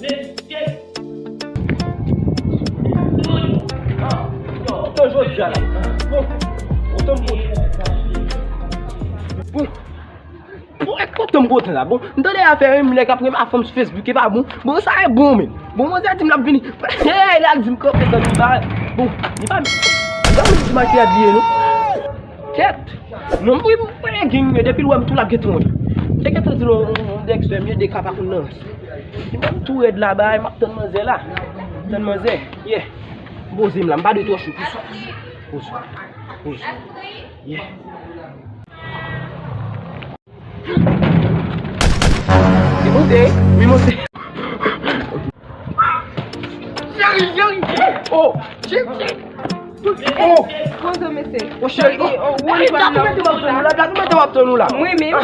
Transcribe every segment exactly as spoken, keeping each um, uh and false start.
Mesye. Kote jodi a la? Bon, kote m kote? Bon. Bon, e kote m kote la? Bon, m tande afè yon nèg ap renmen fanm sou Facebook, e pa bon. Bon, sa e bon, men. Bon, manzè di m l ap vini. Hey, l al di m kanpe, tann li ba. Bon, li pa, li pa menm di m a ki rad li ye, non. Kèt. Non, m wi, m pa gen, men depi l wè m tou l ap gentan wè. M te gentan di l yon, yon, yon nèg sè m ye, de ka pa konn nan. Li menm tou rèd la, bay, m ap tann manzè la. Tann manzè. Yeah. M poze m la, m pa dwe twò cho. Poze. Poze. Yeah. Li monte, li monte. Cheri, cheri. Oh, cheri, cheri. Oh. Bonjou, mesye. Oh, cheri. Oh, oh, dat ou mete w ap tann ou la, dat ou mete w ap tann ou la. Mwen menm.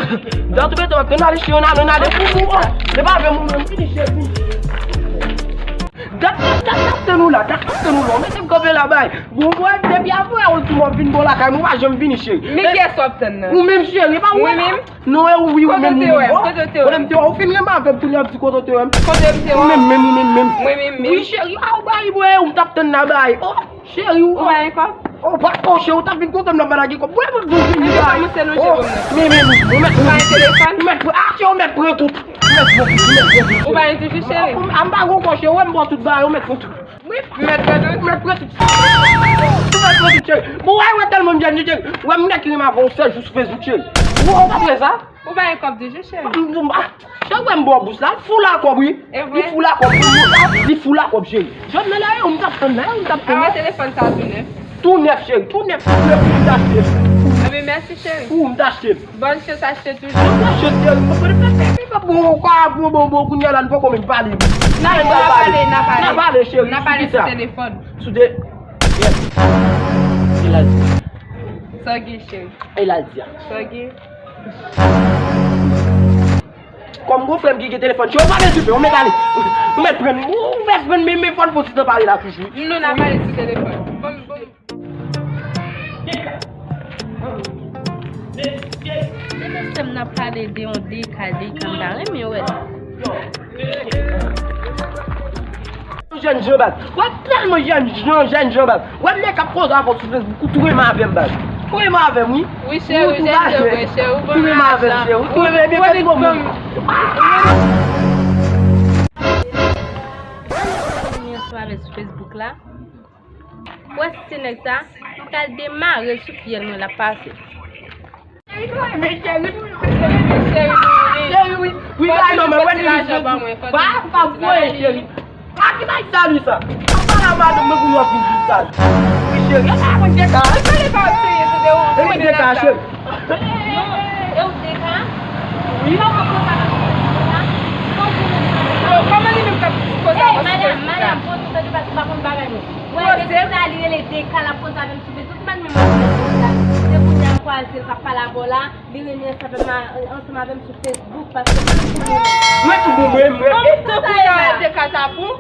Dat ou mete w ap tann ou la, cheri, ann ale, ann ale. Ou, ou, oh. Se pa avè m ou menm, vini, cheri. Dat, dat, dat, dat tann ou la, dat, dat tann ou la. Ou mete m kanpe la, bay. Bon, mwen, depi apre ou di m w ap vin bò lakay mwen, ou pa janm vini, cheri. Men kiyès w ap tann nan? Ou menm, cheri, e pa ou menm? Non, e ou wi, ou menm, ou menm. Kote w te wè m? Kote w te wè m? Ou fin renmen avè m, kounye a w ap di kote w te wè m? Kote w te wè m? Ou menm, menm, ou menm, menm. Mwen menm, menm. Wi, cheri, a, ou bay, mwen, ou m t ap tann nan, bay. Oh, cheri, ou. Ou bay kòb? Oh, pa, oh, cheri, ou t ap vin kote m nan, pa lage kòb. Mwen, mwen, mwen, vin bay. Ebyen, kòmanse lonje pou mwen. Men, men, ou mèt pran. Ou bay telefòn? Ou mèt pran. Ah, cheri, ou mèt pran tout. Ou mèt pran tout, ou mèt pran tout, cheri. Ou bay toujou, cheri? Ah, m pa gon kò, cheri, ou wè m pran tout bagay, ou mèt pran tout. Mèt pran tout. Mèt pran tout. Mèt pran tout, cheri. Bon, wè, wè, tèlman m jèn, cheri. Wè, m nèk ki renmen avè w sèl jou sou Facebook, cheri. Ou, ou pa vre sa? Ou bay kòb toujou, cheri? M, m, ah, cheri, wè m ba w bous la. Fou la kòb, wi. E vre? Li fou la kòb. Li fou la kòb, cheri. Jòb nan la, e ou m t ap tann la, e ou m t ap tann la. Ah, telefòn sa tou nèf. Tou nèf, cheri. Tou nèf. Tou nèf, ou m t achte. Ebyen, mèsi, cheri. Ou m t achte. Bòn chans achte toujou. Bòn chans, cheri. Mwen konnen pèp, pèp, pèp, bon, kwa, bon, bon, bon, kounye a la, nou poko menm pale. N a pale, n a pale. N a pale, cheri. N a pale sou telefòn. Sou de, yes. E l al di. Sa w gen, cheri? E l al di a. Sa w gen? Kòm gon frè m ki gen telefòn, cheri, ou pa mèt okipe, ou mèt ale. Ou mèt pran, ou mèt pran, men, men fò n fon ti tan pale la toujou. Non, n a pale sou telefòn. Bon, bon. Demen sè m nan pale de yon de ka, de ka m ta renmen wè. Jèn jan baz. Wè tèlman jèn jan, jèn jan baz. Wè m nèg k ap koze avè w sou Facebook, ou tou renmen avè m baz. Ou renmen avè m, wi. Wi, cheri, jèn jan, wi, cheri, ou renmen avè m, cheri. Ou tou renmen avè m, cheri. Ou tou renmen avè m, cheri. Ou renmen avè m. Sou Facebook la. Wè si se nèg sa, m pral demare l sou fiyèl mwen l ap pase. Cheri, wi, wi, wi, bay non, men, wè, cheri, pa, pa voye, cheri. A ki bay sa, li sa? Ap pale a madanm mwen pou yo ap vin di sa. Wi, cheri, e pa mwen ki te ka. E mwen ki te ka, cheri. E ou te ka? Wi. Kòman li menm k ap poze avans? Madam, madam, poze tande, paske w pa konn bagay, non. Wè, mesye sa, li rele de ka, l ap koze avè m sou Facebook, m pa t menm wè mesye sa. Se kounye a m kwaze l k ap pale avè w la, li rele ansanm avè m, ansanm avè m sou Facebook, paske mwen tou bon. Mwen tou bon, mwen, mwen. Bon, se kounye a de ka sa pou?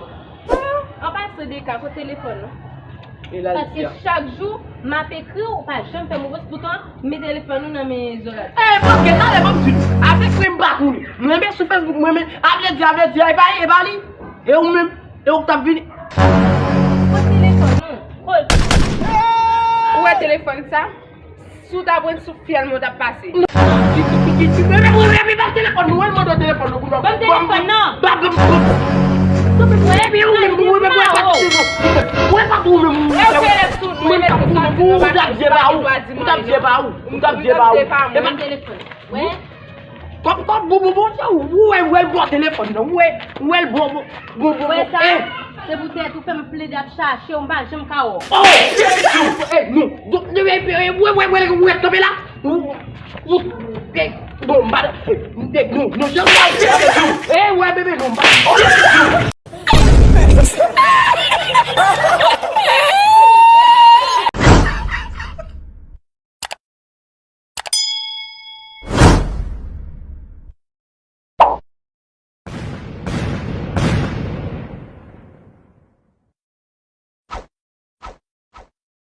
An pasan de ka, kot telefòn ou? Paske chak jou, m ap ekri w, ou pa janm fè m repons, poutan, men telefòn ou nan men Zorat. E, paske talè, ban m di nou, avèk mwen, m pa konnen. Mwen, men sou Facebook, mwen, men, ap vle di, ap vle di, e pa, e pa li, e ou menm. E ou k t ap vini? Kot telefòn ou? Kot? Ou wè telefòn sa? Si w ta pran sou fyèl mwen, w t ap pase. Ki, ki, ki, ki, ki, men, men, men, men, ban m telefòn mwen, mwen mande w telefòn mwen, kounye a. Ban m telefòn nan. Ban m, ban m, ban m. Epi ou menm, ou menm, ou menm, ou menm, ou menm, ou t ap di e pa ou, ou t ap di e pa ou, ou t ap di e pa ou. E pa mwen. Ban m telefòn. Wè. Kòm, kòm, bon, bon, bon, sa, ou wè, ou wè l bò telefòn nan, ou wè, ou wè l bò, bò, bò, bò, bò, eh. Wè sa, se poutèt ou fè m plede ap chache w, m pa janm ka wè w. Oh, eh, non, non, eh, eh, eh, wè, wè, wè, wè, kanpe la. Ou, ou, eh, bon, m pa, eh, eh, non, non, janm pa, eh, wè, bebe, non, m pa, oh,